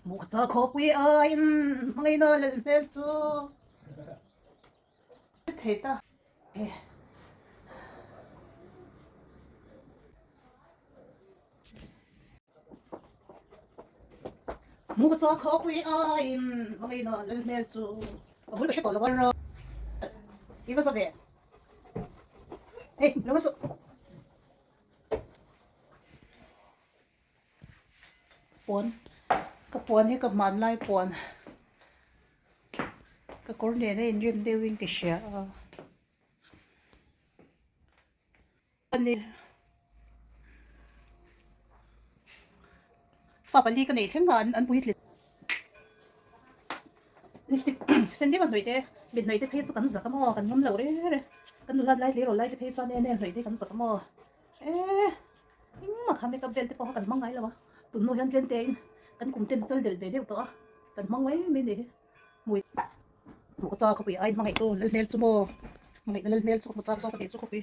Hmuh ka chak khawpui aiin hmangaihna lel hmel chu thei ta. Hmuh ka chak khawpui aiin hmangaihna lel hmel chu a bul ka hre tawh lo a. I va za ve. Hei lo va suh. Puan ka puan hi ka hmanlai puan ka kawr nen a inrem deuhin ka hria a ani fa pali ka neih thleng a an puitling lipstick sen deuh a hnawih te mit hnawih te phei chu kan zak a maw kan ngam lo reng reng kan nulat lai tleirawl lai te phei chuan en en hnawih te kan zak a maw eee. Engmah kha makeup vel te pawh kha kan hmang ngai lo a, tun hnu hian tlem te in kan kum ten chal del ve deuh tawh a, kan hmang mai mai ni hi. Hmui hmuh ka chak khawpui ai hmangaih tu lal hmel chu maw hmangaihna lal hmel chu ka hmu chak zawk a tih chu khawpui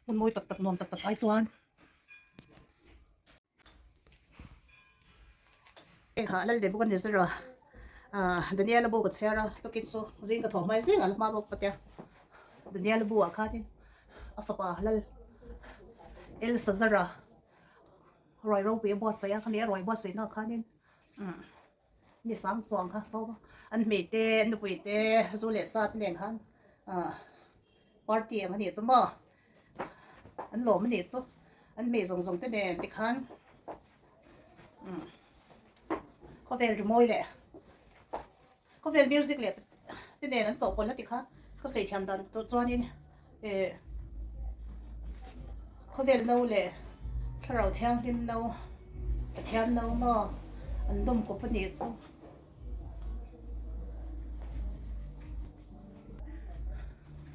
hmun mawi tak tak nuam tak tak ai chuan. Hei lal leh bawk a ni zir a, ah Daniel-a bu ka chhiar a tukin chu zing ka thaw hmai zing a la hma bawk ka tia Daniel-a bu ah khanin a fapa lal El Sazara ruai ropui a buatsaih a khami a ruai buatsaih na ah khanin umm mi sang chuang kha sawm a an hmei te an nupui te zu leh sa te nen khan ah party ang a nih chu maw an lawm a nih chu an hmei zawng zawng te nen tikhan umm khawvel rimawi leh khawvel music leh te nen an chawhpawlh a tikha ka sawi thiam dan tur chuanin eh khawvel no leh thlarau thianghlim no Pathian no maw an dawm kawp a nih chu.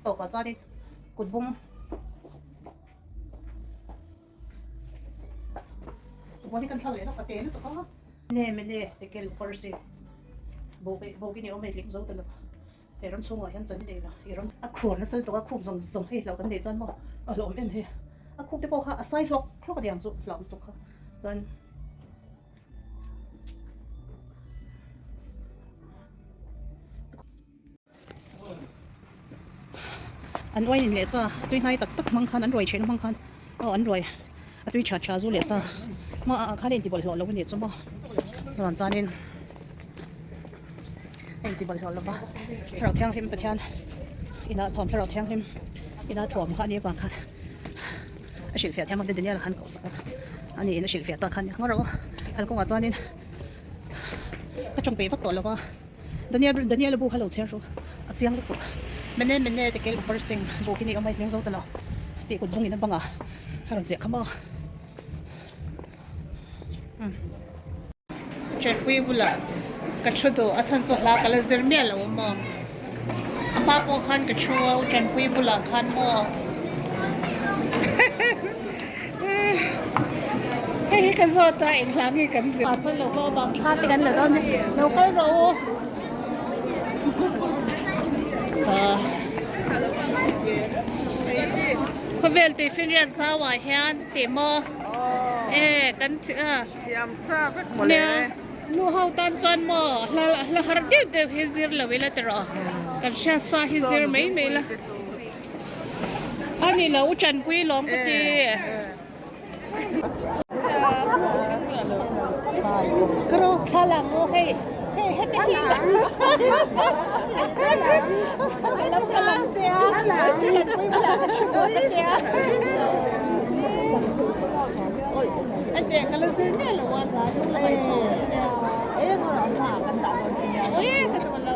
Tawpah chuanin kut bung kut hi kan thlak leh lawk a te lutuk a ne mene tekel parsi bawk in i awm hei tling zo ta lo he ram chhungah hian chan i nei lo i ram a khur nasa lutuk a khup zawng zawng hei hlauh kan neih chuan maw a hlauhawm em hei a khup te pawh kha a sai hlawk hlawk a niang chu hlauh lutuk kha chuan. An uai in leh sa tui hnai tak tak hmang khan an ruai thin hmang khan aw an ruai a tui tha tha zu leh sa hma ah khan a inti bawlhhlawh lo a nih chu maw chuan chuanin a inti bawlhhlawh lo va thlarau thianghlim Pathian inah thuam thlarau thianghlim ina thuam kha a nih avang khan a hrilhfiah thiam a Daniel khan koh sak a ani in a hrilhfiah tak kha a nia ngaw rawh kal kawngah chuanin ka tawng peih vak tawh lo va. Daniel Daniel a bu kha lo chhiar rawh a chiang lutuk mene mene te kel upar sing bu khi ni awm a i thleng zo ta lo tih kut bung in a bang a a rawn ziah kha maw umm Ṭanpui bulah ka thu duh a chhan chu hla ka la zir miah lo maw a hma pawh khan ka thu a u Ṭanpui bulah khan maw. Hei hi ka zawt a eng hla nge kan zir. Pasal lo va vang thla te kan la dawn a lo kal rawh u. Sa Khawvel tui finriat zau ah hian tih maw e kan Thiam sa vek mawle. Nia nu ho tan chuan maw hla hla har deuh deuh hi zir lo ila tiraw kan hriat sa hi zir mai mai la. A ni lo u Tanpui lawm ka ti. Ka ro thla lang u hei hei heti hi. Lo ka lang che a Tanpui bulah ka thu duh ka tia. Ate ka la zir miah lo a hla chu la ngaih tha sia. Ui ka duh lo.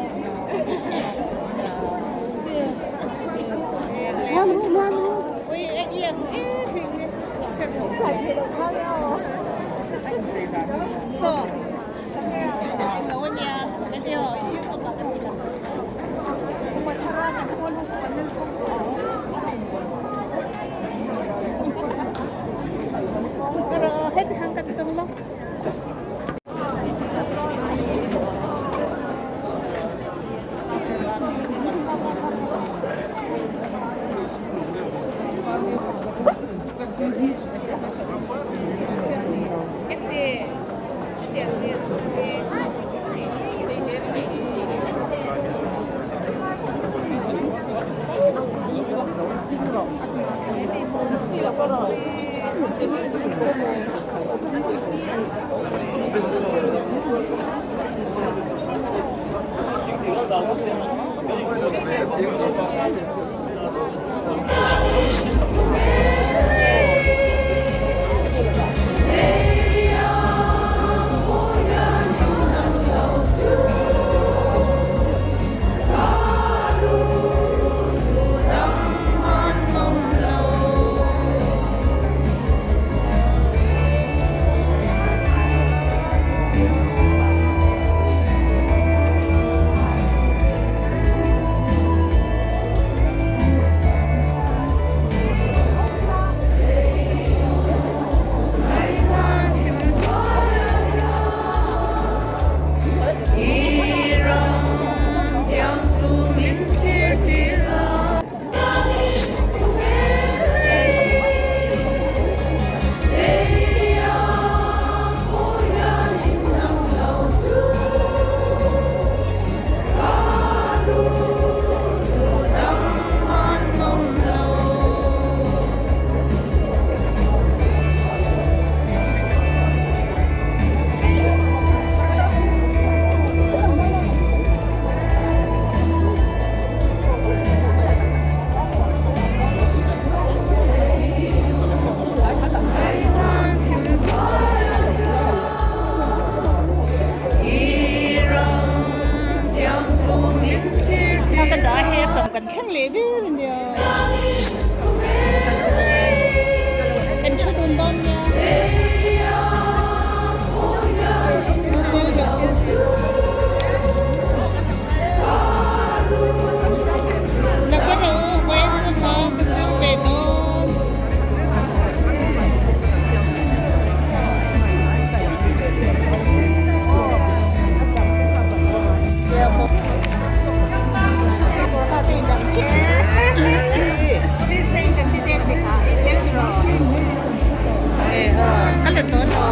la tawh lo.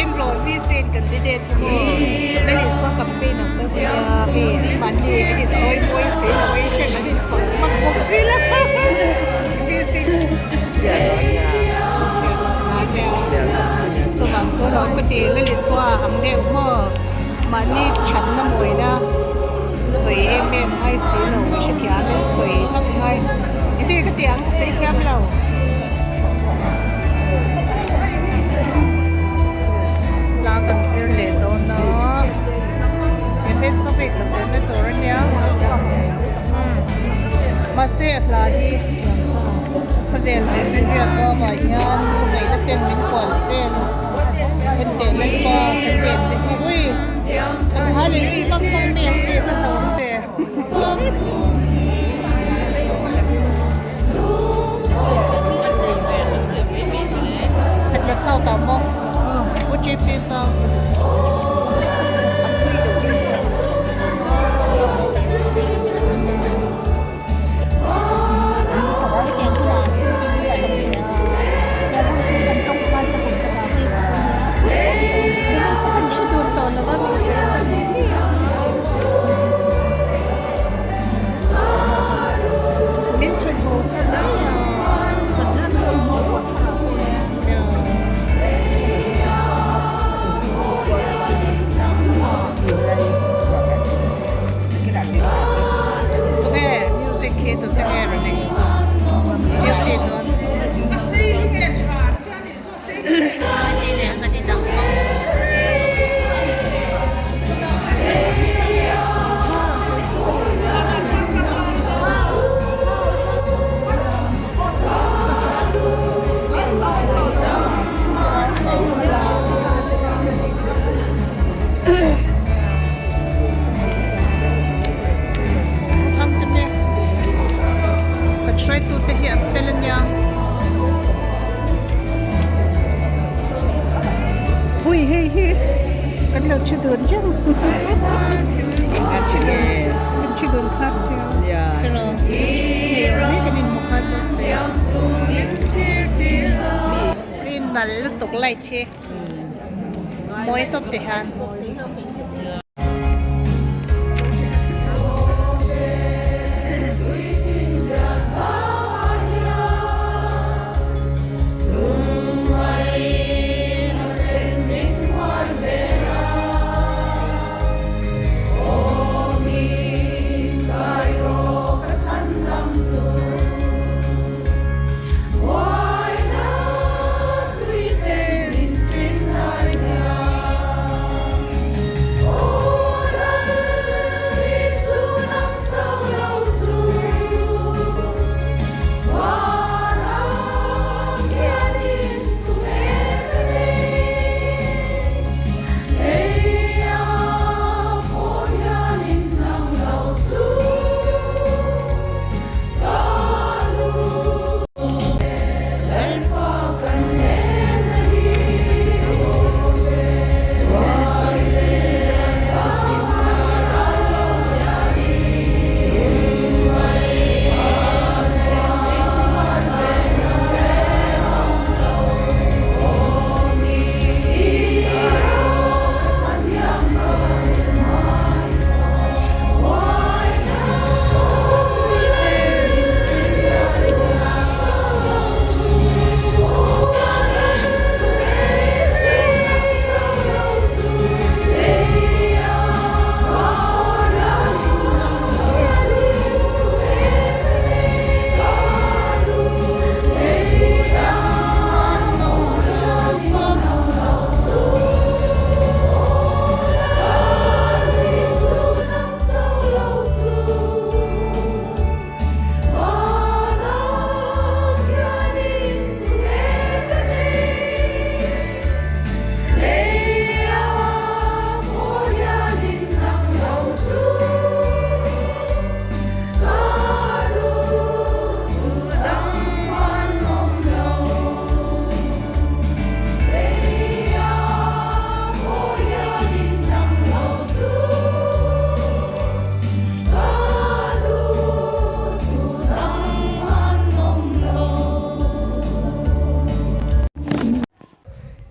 Enroll VC in candidate hi maw an insaw campaign ang deuh nia hei anmahni an inchawi mawi si lo a hriat an infak vak bawk si lo VC chuvang chu lo ka ti Lalisua ang deuh maw mahni thatna mawina sawi em em ngai si lo hrethiam in sawi vak ngai engtin nge ka tih ang ka sawi thiam lo. Hla kan zir leh dawn a he phei chu hei ka zir na tur a nia mahse a hla hi khawvel leh India zawngah hian ngaihna ten min kual vel en teh lalpa kan len te hi ui kan hallelujah vak vak mai ang tih hla hlauhawm ve. Khatla south ah maw UGP south Hruaitute hi an fel a nia. Ui hei hi kan lo thi dun reng. Kan thi dun khat sia. Pero hei ang hi kan inhmu khat bawk sia. Ui nal lutuk light hi mawi tawp ti hian.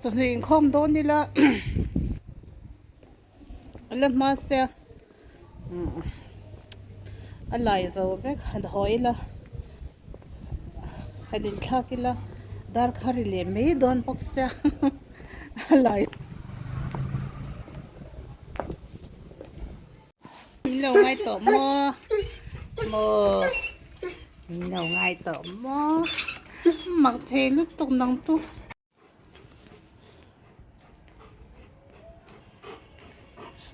Chawhnu inkhawm dawn ila a la hma sia a lai zo vek han haw ila han inthlak ila dar kha ri leh mai dawn bawk sia a lai. Min lo ngai tawh maw maw min lo ngai tawh maw mak thei lutuk nang chu.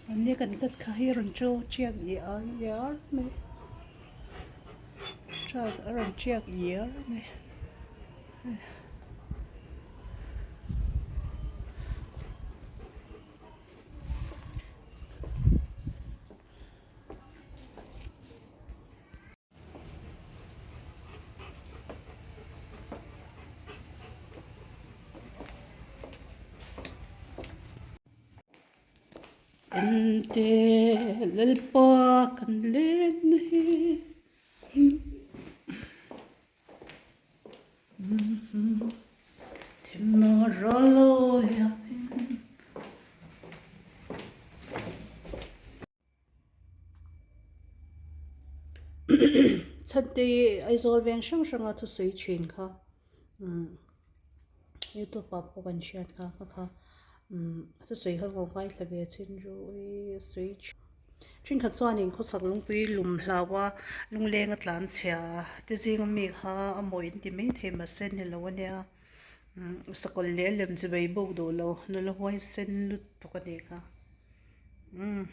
Mahni kan tat kha hi rawn chu chiak iar iar mai truck a rawn chiak iar mai. Ente Lalpa kan len hi. Chhante Aizawl veng hrang hranga thusawi thin kha youtube ah pawh kan hriat kha kha kha thusawi kha ka ngaithla ve chin ru ui sawi thin. Thenkhat chuanin khawsak lungpui lum hlau a, lungleng a tlan chhia te zing ami kha a mawi an ti maithei mahse ni lo ania sakawlh leh lem chi bai bawk duh lo nula huaisen lutuk a nih kha umm.